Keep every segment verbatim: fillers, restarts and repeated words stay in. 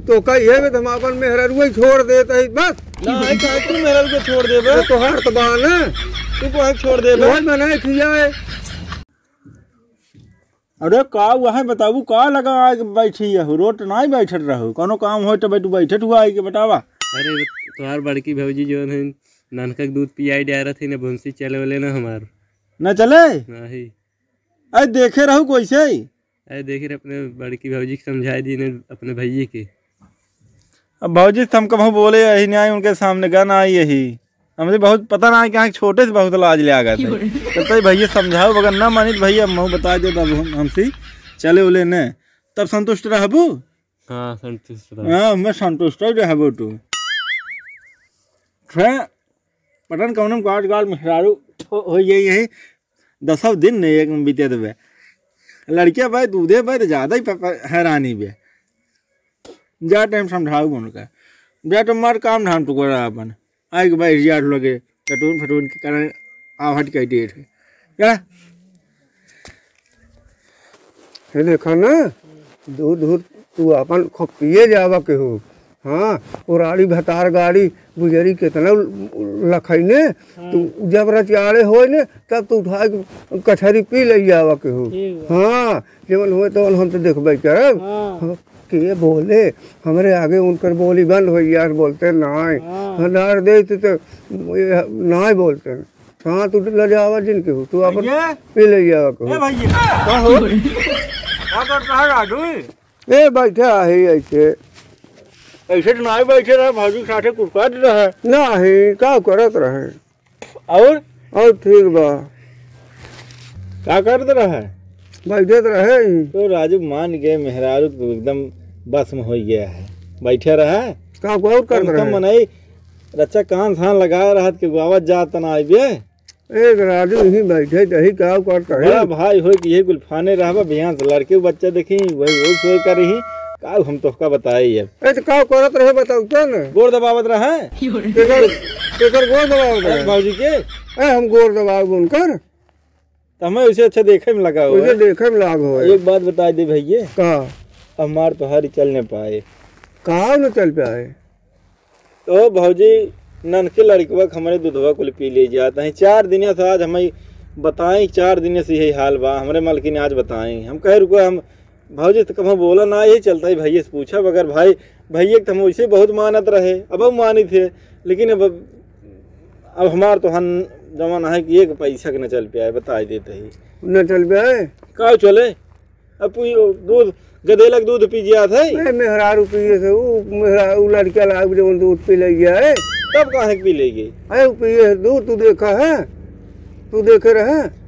तो कहिए बे, हम अपन मेहररुआ छोड़ देत ही बस। ना, आई काहे तू मेहररुआ छोड़ देबे? तो तोहार तो बा ना। तू काहे छोड़ देबे? तोहार बनाए खियाए। अरे का वहाँ बताबू, का लगा आके बैठी है, रोट नाहीं बैठत रहो, कौनो काम होय तो बैठू, बैठत हुआ आइके बतावा। अरे तोहार बड़की भौजी जौन है, नन्हका के दूध पियाई डारत है ना, भुंसी चले वाले ना हमार। ना चले? नहीं। अरे देखे रहू कैसे? अरे देखे रहे, अपने बड़की भौजी के समझाए दी ने अपने भैये के। अब भौजी से हम कहूँ बोले यही नहीं, उनके सामने गन आई यही। हमसे बहुत पता ना है कि यहाँ छोटे से बहुत लाज ले आ गए थे। तब तो भैया समझाओ, अगर ना मानी तो भैया हम बता दे, तब हम, हमसे चले उले ने, तब संतुष्ट रहबू? हाँ, संतुष्ट रह। हाँ, मैं संतुष्ट ही रहबो तू। छे पटन कौन गाड़ गाड़ मेहरारू हो, हो ये यही दसों दिन ने एक में बीते देबे। लड़किया बे, दूधे बे, तो ज्यादा ही प-, प-, हैरानी बे। जा टाइम समझाऊ उनका। जा तो मार काम धाम टुकड़ा अपन। आइके बैठ जा लगे, टटून फटून के कारण आवहट कह दिए थे। क्या? ये देखा ना, दूध, दूध तू अपन खूब पिए जावा के हो। हाँ, वो राड़ी भतार गाड़ी गुजरी कितना लखैने, हाँ। तू जब रचाड़े होए ने, तब तू उठा के कछरी पी ले जावा के हो। ठीक बा। हाँ, जेवन होए तवन हम तो देखबे करब। हाँ। हाँ, के बोले, हमरे आगे उनकर बोली बंद हो यार, बोलते नाय। हाँ। हनार दे तो, तो ये नाय बोलते। हाँ, तू ले जावा जिनके हो, तू अपन भैया। पी ले जावा के हो। ए भैया। का हो? का करत रहा राजू? ए, बैठा है ऐसे। ऐसे तो नाय बैठे रहे, भौजी के साथे कुछ करत रहे। नहीं, का करत रहे? और? और ठीक बा। का करत रहे? बैठत रहे ही। तो राजू मान गए, मेहरारू तो एकदम बस में हो गया है। बैठे रहे। का को और करत कम से कम रहे? मनई रच्चा कान धान लगाए रहत के गावत जात ना आइबे। एक राजू ही बैठे तही का करत रहे? बड़ा भाई होई कि ये गुलफाने रहबा, बिहान से लड़के बच्चा देखी, वही, वही सोए करी। का हम तोहका बताई अब। ए, तो का करत रहे बताऊ तो न? गोड़ दबावत रहे। केकर, केकर गोड़ दबावत अरे रहे? भौजी के। ए, हम गोड़ दबाव उनकर। तो हमें उसे अच्छा देखे में लगा हुआ उसे है। देखे में लाग हो। एक बात बता दे भैया। का? हमार तोहारी चल न पाए। का न चल पाए? तो भौजी ननके लड़कवा के हमरे दूधवा कुल पी ले जात हैं। चार दिन से आज हमें बताएं, चार दिन से यही हाल बा। हमरे मलकिन आज बताएं। हम कहे रुको, हम भौजी तो कभो बोला ना, यही चलता है भैया से पूछब। अगर भाई, भैया के तो हम वैसे बहुत मानत रहे, अब हम मानित है, लेकिन अब, अब हमार तो हन जमाना है कि एक पैसा के न चल पे आए, बता देते ही। न चल पे आए? का चले? अब पी-, दूध, गदेला के दूध पी जात है। नहीं, मेहरारू पिए से, ऊ मेहरा-, ऊ लड़का लाग जवन दूध पी ले गया है। तब काहे के पी ले गई? अरे, ऊ पिए से दूध, तू देखा है? तू देखे रहे?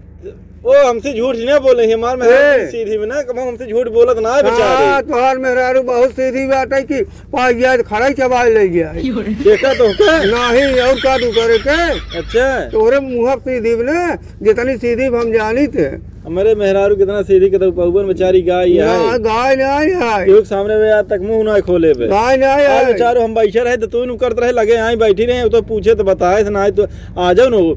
ओ, हमसे झूठ न बोले, हमार मेहरारू ए। सीधी में ना, कम हमसे झूठ बोलत ना है बेचारे। हाँ, तोहार मेहरारू बहुत सीधी बात है कि पाई जाए तो खड़ा ही चबाए ले गया है। देखा तो का? नहीं, और का तू करे के? अच्छा। तोरे मुँह सीधी में ना, जितनी सीधी हम जानी थे। हमरे मेहरारू कितना सीधी के तो पहुबन बेचारी गाय ना, है। गाय ना है। केहू के सामने में आज तक मुंह ना खोले बे। गाय ना आज है। बेचारो हम बैठे रहे तो तू नु करत रहे, लगे आई बैठी रहे, तो पूछे तो बताए से ना, तो आ जाओ नु,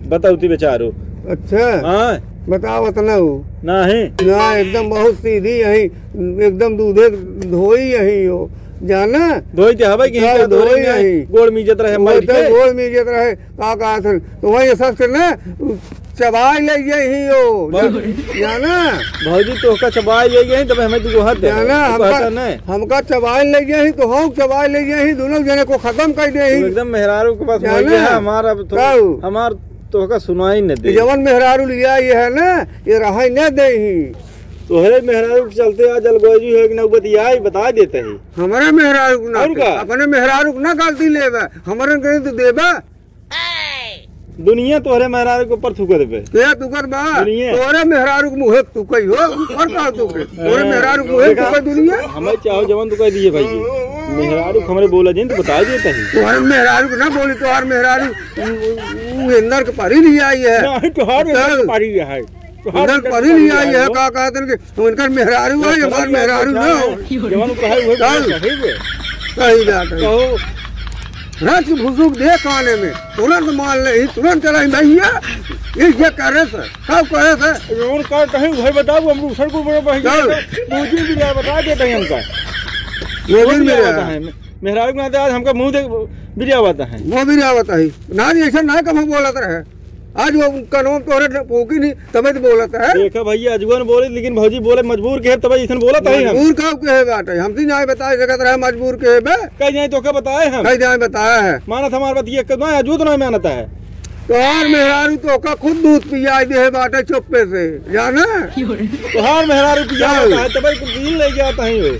बताओ ती बेचारो। अच्छा। हाँ। बताओ तो ना हो। ना है। ना, एकदम बहुत सीधी यही, एकदम दूधे धोई यही हो। जाना? धोई ते हवे कि का हिंगा धोई धोई में यही। गोड़ मीजत रहे वो बैठ तो के। गोड़ मीजत रहे, का कहा था? तो वही एहसास करना, चबाई ले गई ही यो। भौ-, जाना? भौजी तोहका चबाई ले गई, तब हमें दुगो हाथ दे। जाना, तू हमका, कहता नहीं। हमका चबाई ले गई, तो हम चबाई ले गई, दोनों जने को खत्म कर दे ही। तू एकदम मेहरारू के पास जाना? वही है, हमारा अब तो, काऊ? हमार तोहका सुनाई न दे। जवन मेहरारू लिया ये है ना, ये रहाई न दे ही। तोहरे मेहरारू के चलते आज अलगोजी हो एक नौबत आई, बता देते ही। हमारे मेहरारू को ना और दे, का? अपने मेहरारू को ना गलती लेबे, हमारे कहीं तो देबे। दुनिया तोहरे मेहरारू के ऊपर थूक देबे। के थूकत बा? दुनिया। तोहरे मेहरारू के मुँहे थूकई हो, और का थूके? तोहरे मेहरारू के मुँहे देखा, थूके दुनिया। हमें चाहो जवन तू कह दिए भाई, मेहरारू के हमरे बोला जिन तो बता देते ही। तोहरे मेहरारू के ना बोली, तोहर मेहरारू उ, उ, उ अंदर के परी नहीं आई है। नहीं, तोहर चल। अंदर के परी है। तोहर अंदर अंदर परी नहीं आई है, का कहत हैं कि उनकर मेहरारू है, हमार मेहरारू ना हो। जवन कहे उहे चल। सही बे। सही बात है। कहो। रच भुसुक दे काने में, तुरंत मान ले, तुरंत चला ही भैया। ये, ये करे से, सब करे से। जवन कहे कहीं उहे बताओ, हम दूसर को बड़े भैया चल। के, मुझे भी ले बता देते हैं हमका। वो वो भी भी नहीं आवत रहा। है। मे-, मेहरारू के नाते आज हमका मुँह देख बिरियावत है। वो भी नहीं आवत है। ना, ऐसा ना कब हम बोलत रहे। आज वो कनवा तोहरे न-, फूकी नहीं, तबे तो बोलत है। देखा भैया, अजुआ न बोले, लेकिन भौजी बोले मजबूर के है, तबे ऐसन बोलत है हम। मजबूर का के है बाटे? हमसे नहीं बताए सकत रहे मजबूर के है बे। कहीं नहीं तो का बताए हम? कहीं नहीं बताया है। मानत हमार बात ये कब ना, अजुआ तो नहीं मानत है। तोहार मेहरारू तो का खुद दूध पियाई दे है बाटे चुप्पे से, जाना? तोहार मेहरारू पिया क्या? होता है, तबे कुल दिन ले जाता है वो।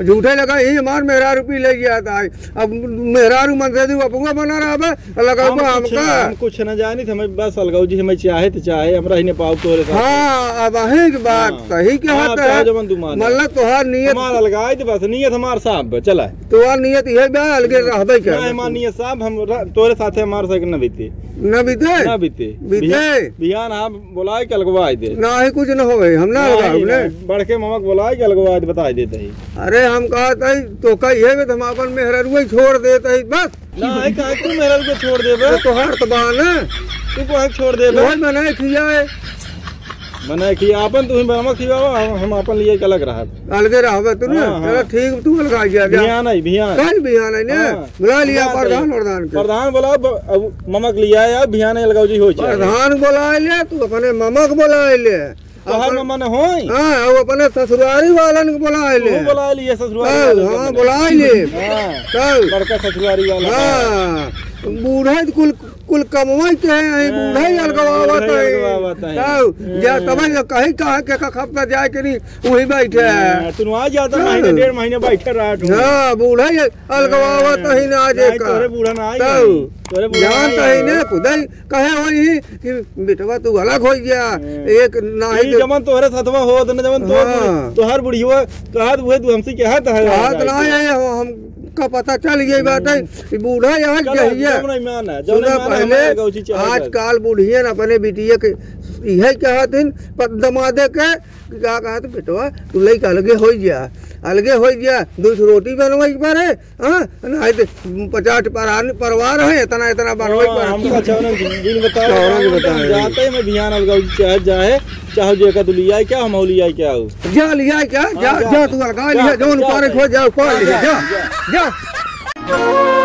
झूठे लगा, यही हमार मेहरारू पी ले जाता है। अब मेहरारू मन से तू अपना बना रहा बे, और लगाऊ हम बा कुछ, हमका। हम कुछ न जानी, हमें बस अलगाऊ जी, हमें चाहे तो चाहे, हमरा ही ने पाऊ तोरे साथ। हाँ, अब अही की बात हाँ। सही कहत हाँ, है। चाहे जवन तू मान। मतलब तोहार नियत हमार अलगाई तो बस, नियत हमार साफ बा, चला। तोहार नियत ये बा, अलगे रहबे कर। ना, हमार नियत साफ, हम र-, तोरे साथे हमार साइकिल न बीते। न बीते? न बीते। बीते? बिहान, बिहान आप बोलाए के अलगवाई दे। ना ही कुछ न होवे, हम ना नहीं, अलगाऊ ने। नहीं, बड़के ममक बोलाए के अलगवाई दे, बताई देते ही। अरे हम कहत हई, तो कहिए बे, हम आपन मेहररुआ छोड़ देत हई, बस। ना, है का, तू मेहररुआ छोड़ देबे? अरे तोहार तो बा ना। तू काहे छोड़ देबे? तोहर बनाए खियाए। बनाए खिया, आपन तू ही बनवा खियावा, हम, हम आपन लिए के अलग रहब। अलगे रहबे तू ना? हाँ, हाँ। चलो ठीक, तू अलग आ जा, जा। बिहान आई, बिहान। कल बिहान आई ना? हाँ। बुला लिया बिहान प्रधान आई। प्रधान के। प्रधान बोलाओ, ब-, अब ममक लिया आया, बिहान आई अलगाऊ जी हो जाए। प्रधान बोला ले, तू अपने ममक बोला ले। तोहार अपन ममा न होई? हाँ, वो अपने ससुरारी वालन के बोला ले। तू बोला लिए ससुरारी हाँ, वालन के हाँ, मने। बोला ले। हाँ, तब। बड़का ससुरारी वाला। हाँ, बूढ़ा कुल, कुल कमवाई के हैं, हाँ, बूढ़ा ही अलगवावत बूढ़ा ही है। अलगवावत है। तब, जा हाँ। तब जो कहीं कहाँ के का खपता जाए के नहीं, वही बैठे हैं। हाँ, तू आ जाता तब। महीने, डेढ़ महीने बैठे रहा तू। हाँ, बूढ़ा ही अलगवावत हाँ। ही ना आज नहीं, का। तोरे बूढ़ा ना आई तब। नहीं। तोरे बूढ़ा ना जानता आई ही ना, नहीं। खुदा ही कहे होई कि बेटवा तू अलग हो गया, हम्म। एक ना ही ई तो जमन तोहरे सथवा होत न, जमन तोहर हाँ। बुढ़ी-, तोहर बुढ़िया कहत, उहे तू हमसे कहत है, कहत ना है, हम, हमका पता चल गई बात है, हम्म। कि बूढ़ा यहाँ चलो, जहिया। जब नहीं मान है, जब सुना नहीं मान है, पहले, हमारे गौजी चाहे आजकल बुढ़िया न अपने बिटिया के इहे कहत हिन, प-, दमादे के, कि का कहत, "बेटवा, तू लइका अलगे हो गया, अलगे हो गया, दो ठो रोटी बनवाई के बारे, हाँ, ना, ई तो पचास ठो परान-, परिवार है, इतना, इतना बनवे हाँ, पर हमका छौरन दिन बताओ, छौरन दिन बताओ। जाते ही मैं बिहान अलगाऊ चाहे जाए, चाहे जे का तू लिया क्या, हम लिया क्या हो? जा लिया क्या? हाँ, जा, जा। जा, तू अलगा जा, लिया, जौन जा, पारे जा। खो जाओ, पार जा, लिया, जा, जा। जा।